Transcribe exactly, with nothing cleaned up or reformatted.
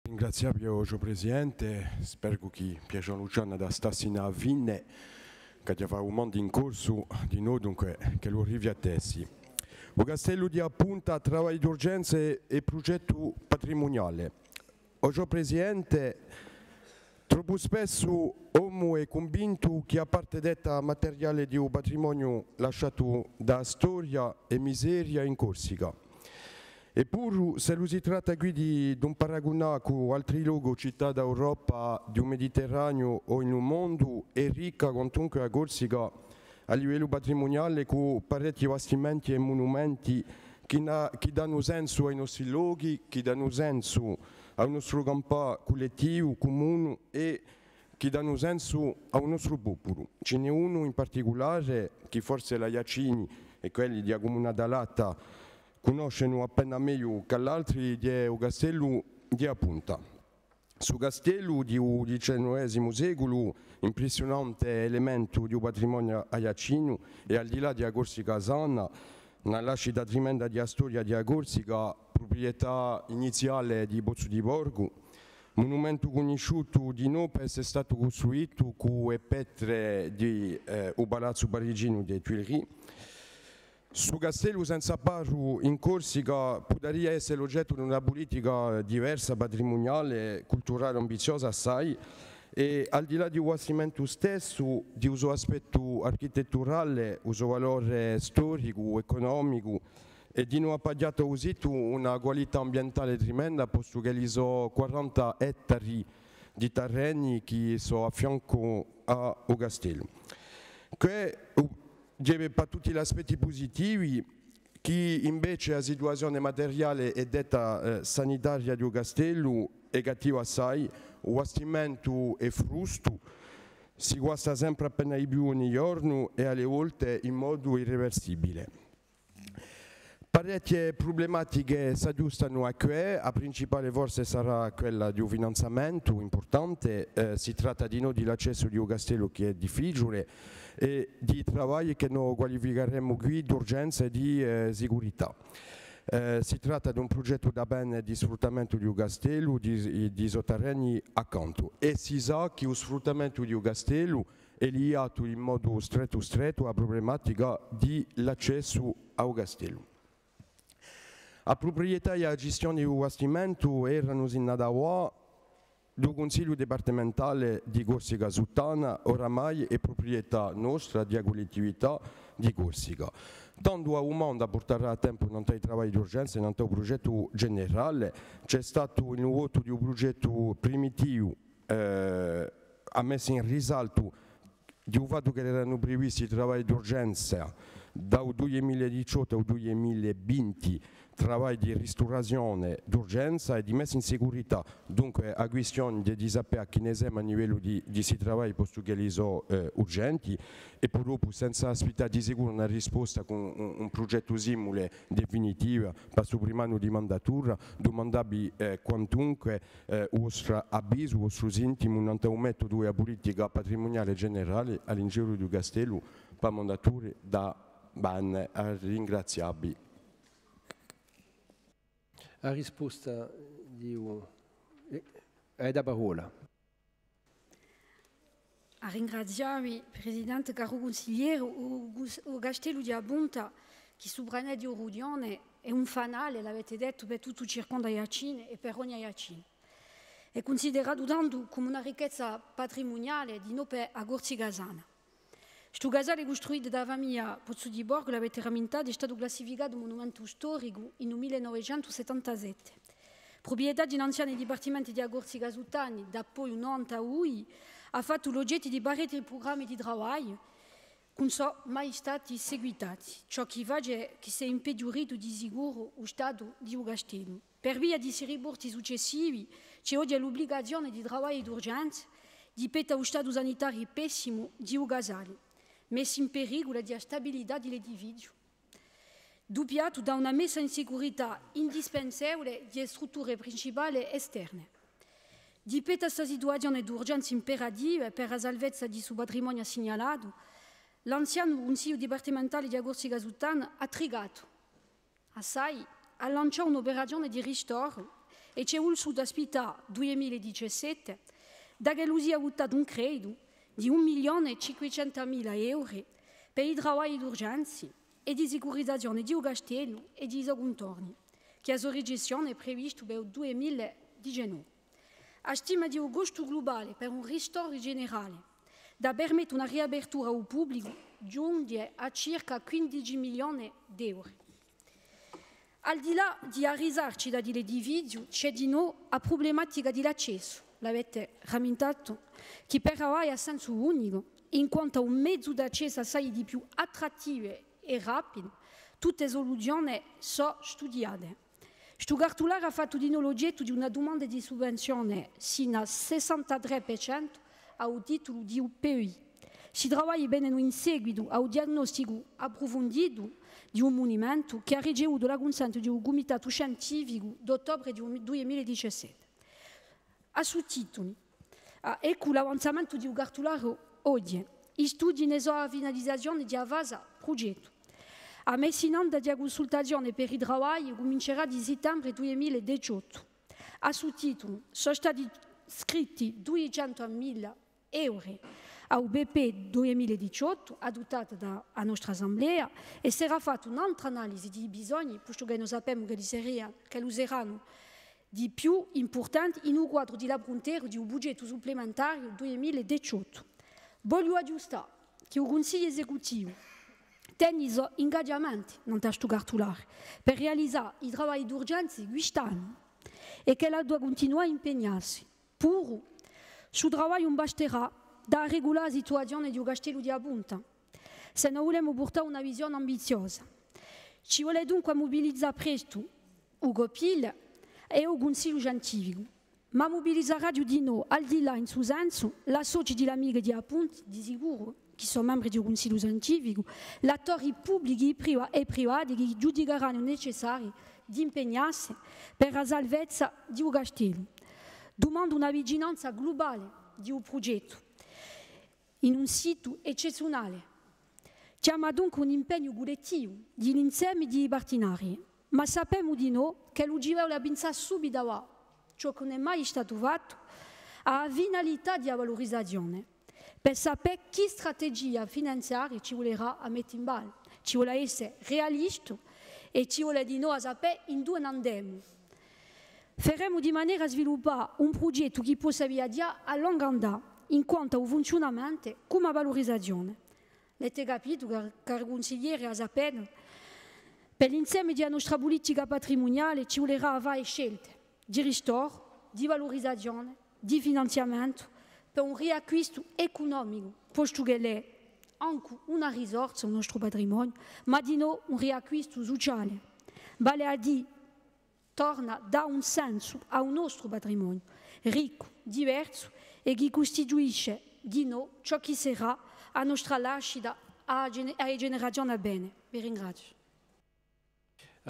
Ringrazià vi, o Presidente, speru chì Pierre-Jean Luciani hà da stà sinu à a fine, ch'aghju da fà u mondu in corsu, di noi, dunque, ch'ellu rifiattessi. U Castellu di a Punta, travagli d'urgenza è prughjettu patrimuniale. O Presidente, troppu spessu omu hè cunvintu chì a parte detta materiale di u patrimoniu lasciatu da a storia hè miseria in Corsica. Eppuru, s'ellu si tratta quì di, d'un paragunà cù altri lochi, cità d'Europa, di u Mediterraniu o in u mondu, hè ricca quantunque a Corsica à livellu patrimuniale, cù parechji bastimenti è munumenti chì na-, chì danu sensu à i nostri lochi, chì danu sensu à u nostru campà cullettivu, cumunu, è chì danu sensu à u nostru populu. Ci n'hè unu in particulare, chì forse l'Aiaccini è quelli di a cumuna d'Alata cunnoscenu appena megliu chè l'altri, hè u Castellu di a Punta. Stu castellu di u dicennovesimu seculu, impressiunante elementu di u patrimoniu aiaccinu è al di là di a Corsica sana, una lascita trimenda di a storia di a Corsica, pruprietà iniziale di Pozzu di Borgu, munumentu cunnisciutu dinò per esse statu custruitu cù e petre di, eh, u Palazzu Pariginu di e Tuileries. Stu castellu, senza paru, in Corsica pudaria esse l'ogettu d'una pulitica diversa, patrimuniale, culturale, ambiziosa assai, è al di là di u bastimentu stessu, di u so aspettu architetturale, u so valore storicu, ecunomicu, è dinò hà paghjatu à u situ una qualità ambientale trimenda, postu ch'elli sò quaranta ettari di terreni chì sò à fiancu à u castellu. Què u, ghjè pà tutti l'aspetti pusitivi, chì invece a situazione materiale è detta, eh, sanitaria di u castellu hè cattiva assai, u bastimentu hè frustu, si guasta sempre appena di più ogni ghjornu è à e volte in modu irreversibile. Parechje prublematiche s'aghjustanu à què, a principale forse sarà quella di u finanziamentu, impurtante, eh, si tratta dinò di l'accessu di u castellu chì hè difficiule, è di travagli chì no qualificaremu quì d'urgenza è di, eh, sicurità. Eh, si tratta d'un prugettu da bè di sfruttamentu di u castellu, di, di sotterranei accantu. È si sà chì u sfruttamentu di u castellu hè liatu in modu strettu strettu à a prublematica di l'accessu à u castellu. A pruprietà è a gistione di u bastimentu eranu sinnate avà di u Cunsigliu Dipartimentale di Corsica Suttana, oramai hè pruprietà nostra, di a Cullettività di Corsica. Tandu a dumanda purtarà à tempu nant'à i travagli d'urgenza è nant'à u prugettu generale. Ci hè statu in u votu di u prugettu primitivu, eh, a messa in risaltu di u fattu ch'elli eranu privisti i travagli d'urgenza da u dui mila è diciottu à u dui mila è vinti, travagli di risturazione d'urgenza è di messa in sicurità. Dunque, a quistione hè di sapè à chì ne semu à livellu di, di sti travagli, postu ch'elli sò, eh, urgenti, è po dopu, senza aspittà di sicuru una risposta cù un, un prugettu simule definitiva, pà stu primu annu di mandatura, dumandà vi, eh, quantunque, eh, u vostru avvisu, u vostru sintimu, nant'à u metodu è a pulitica patrimuniale generale à l'ingiru di u castellu, pà mandature da bè, à ringrazià vi. A risposta di u, eh, hai a parolla. À ringrazià vi, Presidente, caru cunsiglieru, u, u, u castellu di a Punta, chì suprende u rughjone, hè un fanale, l'avete dettu, per tuttu u circondu aiaccinu è per ogni aiaccinu. Hè cunsideratu tandu cum'è una ricchezza patrimuniale dinò per a Corsica sana. Stu casale custruitu da a famiglia Pozzu di Borgu, l'avete ramintatu, hè statu classificatu munumentu storicu in u mille novecentu settantasette. Pruprietà di l'anziani dipartimenti di a Corsica Suttana, dapoi u novantadui, hà fattu l'ogettu di parechji prugrammi di travagliu, chì ùn sò mai stati seguitati, ciò chì face chì s'hè impeghjuritu di sicuru u statu di u castellu. Per via di sti riporti successivi, ci hè oghje l'ubligazione di travagli d'urgenza, di pettu à u statu sanitariu pessimu di u casale, messu in periculu di a stabilità di l'edificiu, duppiatu da una messa in sicurità indispensevule di e strutture principale esterne. Di pettu à sta situazione d'urgenza imperativa per a salvezza di stu patrimoniu assignalatu, l'anzianu Cunsigliu dipartimentale di a Corsica Suttana hà tricatu assai, hà lanciatu un'operazione di ristoro è ci hè vulsutu aspittà dui mila è dicessette, da ch'ellu sia vutatu un creditu di un milione è cinquecentumila euri per i travagli d'urgenza è di sicurizazione di u castellu è di i so cuntorni, chì a so ricessione hè prevista per u dui mila è diciannove. A stima di u costu glubale per un ristore generale da permette una riapertura à u publicu ghjunghje à circa quindici milioni d'euri. Al di là di a risarcita di l'edifiziu, ci hè dinò a prublematica di l'accessu, l'avete ramintatu, chì per avà hè à sensu unicu, in quantu à un mezu d'accessu assai di più attrattivu è rapidu, tutte e suluzione sò studiate. Stu cartulare hà fattu dinò l'ogettu di una dumanda di suvvenzione sinu à sessantatrè per centu à u titulu di u P E I. Sti travagli venenu in seguitu à u diagnosticu apprufunditu di u munimentu chì hà ricevutu l'accunsentu di u cumitatu scientificu d'ottobre di u dui mila è dicessette. À stu titulu, ah, eccu l'avanzamentu di u cartulare oghje. I studii ne sò à a finalizazione di a fasa prugettu. A messa in anda di a cunsultazione per i travagli cumincerà di sittembre dui mila è diciottu. À stu titulu, sò stati scritti duiecentumila euri à u P P dui mila è diciottu, aduttata da a nostra Assemblea, è serà fatta un'altra analisi di i bisogni, postu chì no sapemu ch'elli seria-, ch'elli seranu di più impurtanti in u quadru di l'apprunteru di u bugettu supplementariu dui mila è diciottu. Vogliu aghjustà chì u Cunsigliu esecutivu teni i so ingagiamenti nant'à stu cartulare per realizà i travagli d'urgenza quist'annu è ch'ellu hà da cuntinuà à impegnassi. Puru, stu travagliu ùn basterà da regulà a situazione di u castellu di a Punta, s'è no vulemu purtà una visione ambiziosa. Ci vole dunque à mubilizà prestu u COPIL è u Cunsigliu scientificu. Ma mubilizaraghju dinò, al di là in stu sensu, l'associ di l'Amica di a Punta, di sicuru, chì sò membri di u Cunsigliu scientificu, l'attori publichi è priva-, è privati chì ghjudicaranu necessariu d'impegnassi per a salvezza di u castellu. Dumandu una vicinanza glubale di u prugettu in un situ eccezziunale. Chjama dunque un impegnu cullettivu di l'insemi di i partenarii, ma sapemu dinò ch'ellu ci vole à pinsà subitu avà, ciò chì ùn hè mai statu fattu, à a finalità di a valurizazione, per sapè chì strategia finanziaria ci vulerà à mette in ballu. Ci vole à esse realistu è ci vole dinò à sapè induve n'andemu. Feremu di manera à sviluppà un prugettu chì possa viaghjà à longu andà, in quantu à u funziunamentu cum'è à a valurizazione. L'avete capitu, car-, caru cunsiglieri, à sapè, per l'insemi di a nostra pulitica patrimuniale ci vulerà à fà e scelte di ristore, di valurizazione, di finanziamentu, per un riacquistu ecunomicu, postu ch'ellu hè ancu una risorsa, u nostru patrimoniu, ma dinò un riacquistu suciale, vale à dì, torna à dà un sensu à u nostru patrimoniu, riccu, diversu, è chì custituisce dinò ciò chì serà a nostra lascita à a gene-, à e generazione à vene. Vi ringraziu.